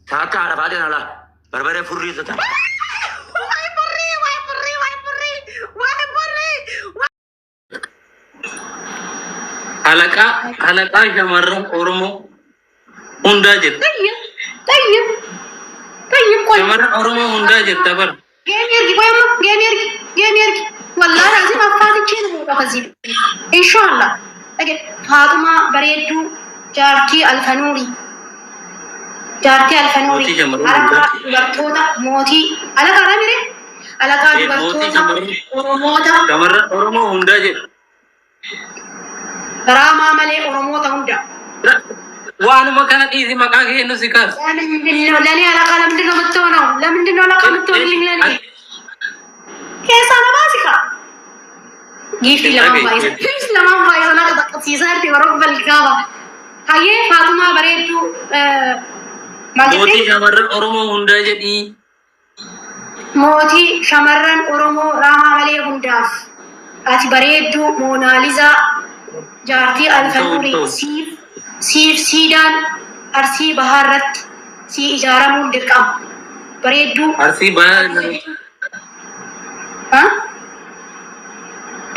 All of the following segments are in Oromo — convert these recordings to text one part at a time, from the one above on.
Taakka haadha faaxeen alaa. Barbaree furrii isa ta'a. Waay furrii, waay furrii, waay furrii, waay furrii. Halaqaa halaqaa shamarran Oromoo hundaa jetta. ጠይብ ጠይብ ጠይብ ቆይ Shamarran Oromoo hundaa jetta bara. Geemii ergi qoy amma geemii ergi geemii ergi wallahi lazim affaatichee nu fuudha kasii inshallah dhage Faaxumaa bareedduu jaartii alfanuuri jaartii alfanuuri Mootii shamarran alaqaa hundaa. dubartoota mootii alaqaa dha mire alaqaa Eh, mootii dubartoota shamarran Oromoota shamarran Oromoo hundaa jedhu. Raamaa malee Oromoota hunda. Waanuma kana dhiisi maqaa kee nu si kaas. ለምንድን ነው ለእኔ አለቃ ለምንድን ነው የምትሆነው? ለምንድን ነው አለቃ የምትሆንልኝ ለእኔ? Keessaa namaa si kaa. Giiftii lamaan baay'isa. Giiftii lamaan baay'isa na qaxaqqabsiisaa jirti yeroo balkaaba. Hayyee Faatumaa bareedduu maal Mootii jettee? shamarran Oromoo hundaa jedhii. Mootii shamarran Oromoo Raamaa malee hundaaf. Ati bareedduu Moonaalizaa jaartii Ta'u Alfanuurii ta'u. siif siif siidaan Arsii Bahaarratti sii ijaaramuun dirqama. Bareedduu. Arsii bahaa. Ha?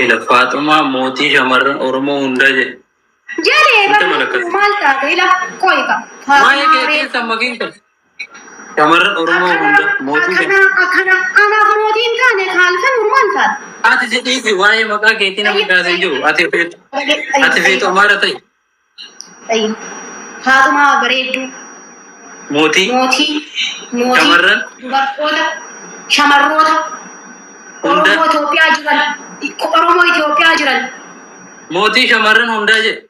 Ila Faaxumaa mootii shamarran Oromoo hundaa jedhe. Jedhee Inta barreeffama malakkas. maal taate ila qoyka. Waa'ee Faatumaa kee bareedduu. keessa makiin qabu. Shamarran Oromoo Akkana hunda mootii akkana akkana anaaf mootiin taane kaalfanuur maal taate? Ati jedhiisi waa'ee maqaa keetii namni kaasee hin jiru. Ati feetu ati feetu amaara ta'i. Faatumaa bareedduu Mootii mootii mootii shamarran dubartoota shamarroota hunda Oromoo Itoophiyaa jiran Oromoo Itoophiyaa jiran mootii shamarran hundaa jedhe.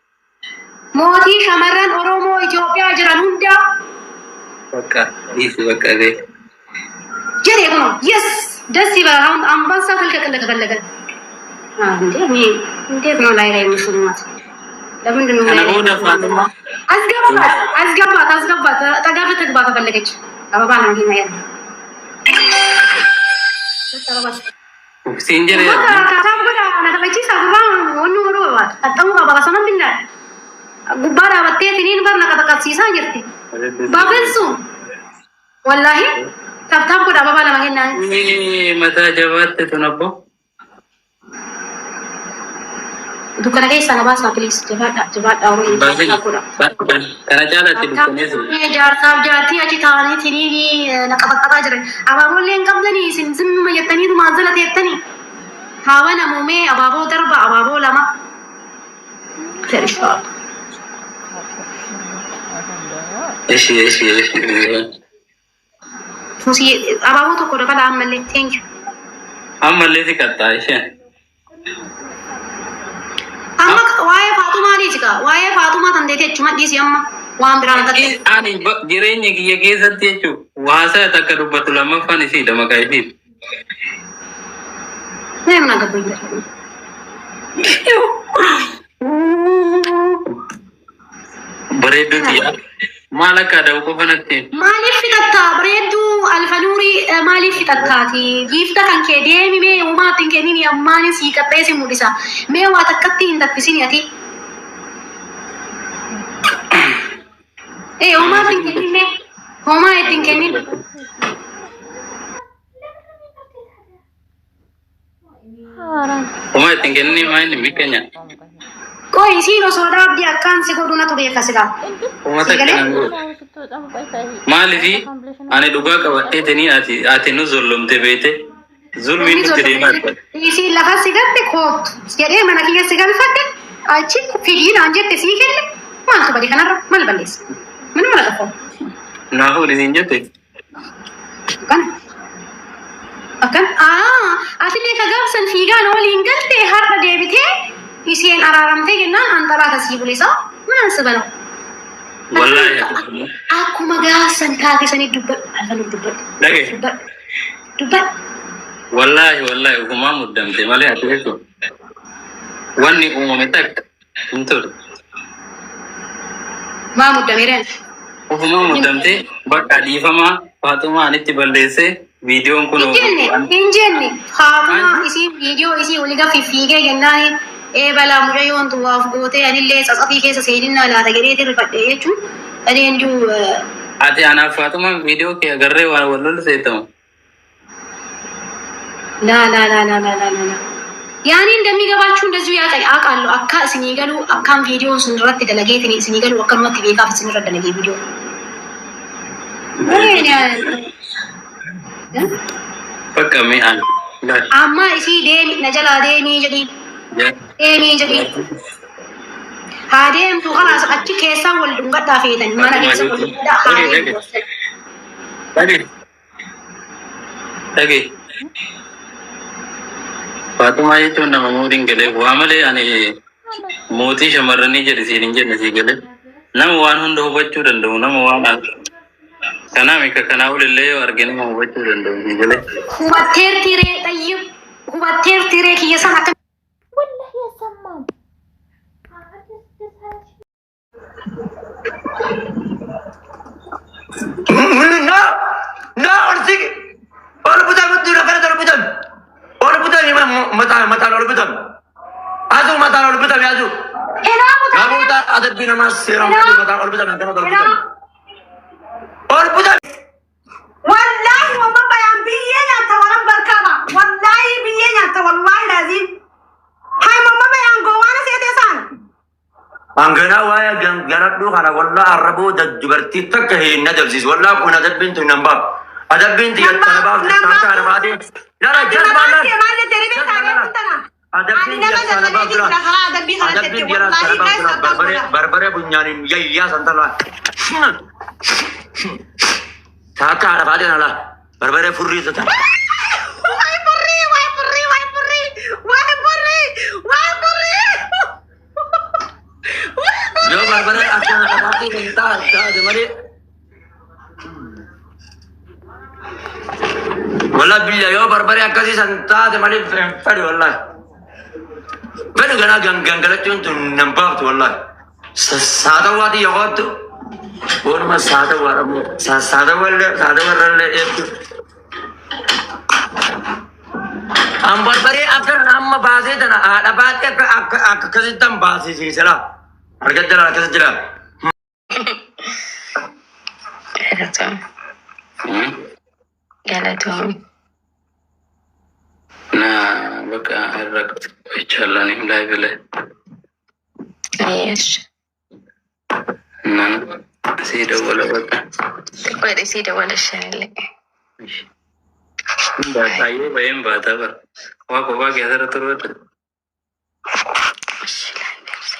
mootii shamarran Oromoo Itoophiyaa jiran hundaa Bakka dhiisi bakka ga'e. jedhe kun yes ደስ ይበላል። አሁን አንበሳ ተልቀቅልህ ከፈለገ እንዴ እኔ እንዴት ነው ላይ ላይ የሚሾሟት? ለምንድን ነው Kana ላይ ላይ booda የሚሾሟት? Faaxumaa አስገባት አስገባት አስገባት። ጠጋ ብትግባ ከፈለገች አበባ ነው ይሄ ያለ siin jedhe Kataaf godha na taphachiisa gurbaa wanni godhu qaxxamuu qaba qasaman billaa gubbaa dhaabattee tiniin bar na qaxaqabsiisaa jirti. Baafensu wallaahi tap tap godha ababaa lama kennaan. Mataa jabaatte tun abbo. Dukkana keessaa na baasaa please jabaadhaa jabaadhaa Oromoo tap Baasin tap godha. kana caalaatti dukkaneessu. Jaarsaaf jaartii achi ta'anii tiniin na qaxaqaxaa jiran. Abaaboollee hin qabdanii isin zimma jettanii maazala teettanii. Hawa namumee abaaboo darba abaaboo lama. Inshallah. Ishi ishi ishi. Musii abaaboo tokko dabala ammallee thank you. Ammallee si qaxxaa isheen. Amma waa'ee Faatumaa dhiisi kaa. Waa'ee Faatumaa tan deetee achuma dhiisi amma waan biraan tatte. Ani jireenya kiyya keessatti jechuun waasaa takka dubbatu lammaffaan isiidha maqaa isiiti. Mee mana gabbayyuu. Bareedduu tiyya. Maal akka adabu qofa natti himi. Maaliif fixattaa bareedduu alfanuurii maaliif fixattaati? Giifta kan kee deemi mee uumaatti hin kennini ammaanin sii qaxxee si mul'isa. Mee waa takkatti hin taffisini ati. Ee uumaatti hin kennin mee. Homaa itti hin kennin. Homaa ittiin kennini maa inni miqqeenya. Qoy isiin osoo dhaabdee akkaan si godhu natu beeka silaa. Homaa Sii takka galee? nan godhu. Maalifi ani dhugaa qabadheetanii ati ati nu zollomte beete zulmiin Inni nutti deemaa jirta. Isiin lafa si gatte koottu jedhee mana kiyya si galfadhe achi fidii naan jette sii kenne maaltu bade kanarra maal balleessa? Mana mala tokko Naa fuudhi siin jette. kana akkan aa atillee ka gaafsan fiigaan waliin galte har'a deebitee isheen araaramtee jennaan an xalaata sii bulisa manaan si bala. Wallaahi ati Akkuma gaafsan taate sanii dubbadhu alfanu dubbadhu dhagaye. dubbadhu dubbadhu. Wallaahi wallaahi ofumaa muddamte malee ati jechuun wanni uumame takka hin turre. Maa muddameereen? Ofumaa muddamte bakka dhiifamaa Faaxumaa anitti balleessee viidiyoon kun Hin jenne hin jenne Faatumaa isiin viidiyoo isii olii gaffi fiigee jennaan ee balaa mucayyoon tu waaf gootee anillee tsatsatii keessa seeninnaa laata jedheeti rifadhe jechuun እኔ እንዲሁ Ati anaaf Faaxumaan viidiyoo kee agarree waan wal lolu seetamu. ላ ላ ላ ላ ላ ላ ላ ያኔ እንደሚገባችሁ እንደዚሁ አውቃለሁ። akka isinii galu akkaan viidiyoon sun irratti dalageetin isinii galu akkanumatti beekaaf isin irra dalagee viidiyoo. Bakka mi'aan. Amma isii deemi na jalaa deemii jedhiin deemii jedhiin. Haa deemtu kalaas achi keessaa wal dhungadhaa feetan mana keessa wal dhungadhaa haa deemtu. Dhage. Dhage. Faaxumaa jechuun nama mootiin galee waa malee ani mootii shamarranii jedhe siin hin jenne sii galee. Nama waan hunda hubachuu danda'u, nama waan kanaa mika kanaa olillee yoo arge nama hubachuu danda'u sii galee. Hubatteerti ree xayyib, hubatteerti ree kiyya san akka ወላሂ ያሰማም። No, no, ol sigi. Ol butami dura kanatti ol butami. Ol butami mataan mataan ol butami. Aduu mataan ol butami aduu. Helaa butaa. Namoota adabbii namaa seeraan mataan ol butami akkanatti ol butami. Ol butami. Wallahi mamma bayaan biyyee nyaatta waran barkaaba. Wallahi biyyee nyaatta, wallahi laziim. Hay mamma bayaan gowwaana seetee saan. Hanganaa waa'ee ganadhuu kana wallaa arraboo dubartii takka hin adabsiisu. Wallaa kun adabbiin tun nan baaf. Adabbiin tiyya baaf takka arbaatee. Lala jalbaa Maal kee maal jettee ribee taatee tana? Adabbiin Ani nama tiyya sana baaf jallatee jira karaa adabbii kana Adabbiin jette tiyya wallahi sana baaf keessa barbaree barbaree bunyaaniin yayyaa san talaa. Taakka haadha faatee nalaa barbaree furrii tata. Waay furrii, waay furrii, waay furrii, waay furrii, waay furrii. Yoo barbaree akka haadha faatee kan taate malee. Wallah biyya yoo barbaree akkasii san taate malee hin fedhu wallahi. Fedhu ganaa gangalachuun tun nan baaftu wallahi. Saatawwaa xiyya qoottu. Waanuma saatawwaa dhabuu. Saatawwallee saatawwarrallee eebdu. An barbaree akka amma baasee tana haadha baatee akka akka akka akkasittan baasisiise laa. Argattee laa akkas jira. Galatoom. Galatoom. Na bakka irra ይቻላል ላይ ብለህ እሺ እና ሲደወለ በቃ ወደ ሲደወለ ይሻላል። Baay'ee baay'een baata bara. Waa kophaa keessatti turre. እሺ ላንደርስ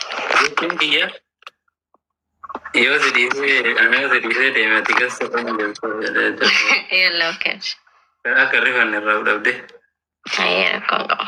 Jechuun kiyya yoo si dhiisee ani yoo si dhiisee deeme ati keessa kan jirtu yalla okay. Akka rifanne irraa dhabde. Ayyee rakkoon qabu.